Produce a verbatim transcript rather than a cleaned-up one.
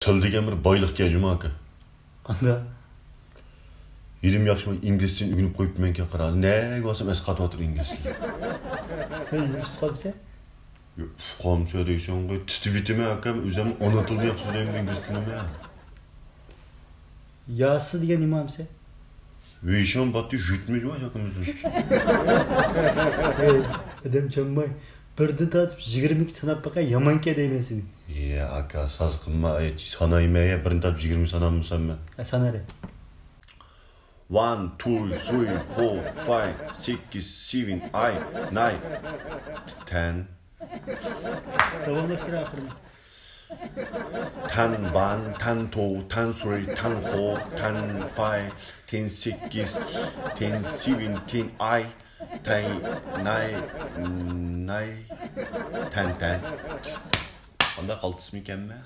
تىل دېگەن بىر بايلىقكەن جۇما ئاكا. قانداق؟ ھېلىمۇ ياخشى مەن ئىنگلىز تىلىنى ئۆگىنىپ قويۇپتىمەنكەن، قارا. نەگە بارسام ئەسقاتىۋاتىدۇ ئىنگلىز تىلى. سەن ئىنگلىز تىلى ئۇقامسەن؟ ياق، ئۇقامسەن دەيسەنغۇ، تىتىۋېتىمەن ئاكام، ئۆزۈمنىڭ ئانا تىلىدا ياخشى سۆزلەيمەن ئىنگلىز تىلىنى. ياسى دېگەن نېمە ئەمسە؟ ۋېيشان باتتى ژۈتمە جۇما ياكىمىزنى. ھەي، ئادەم چانماي. بىردىن تارتىپ يىگىرمىگە ساناپ باقاي، يامانكەن دەيمەن سېنى. يە، ئاكا، ساز قىلما، ئەي، سانايمەن، يە، بىردىن تارتىپ يىگىرمە سانامسام مەن. ھە، سانايلى. One, two, three, four, five, six, seven, eight, nine, ten. داۋاملاشتۇر ئاخىرىنى. Ten one, ten two, ten three, ten four, ten five, ten six, ten seven, ten eight, ten nine, nine, ten ten. قانداق قالتىسمىكەنمەن؟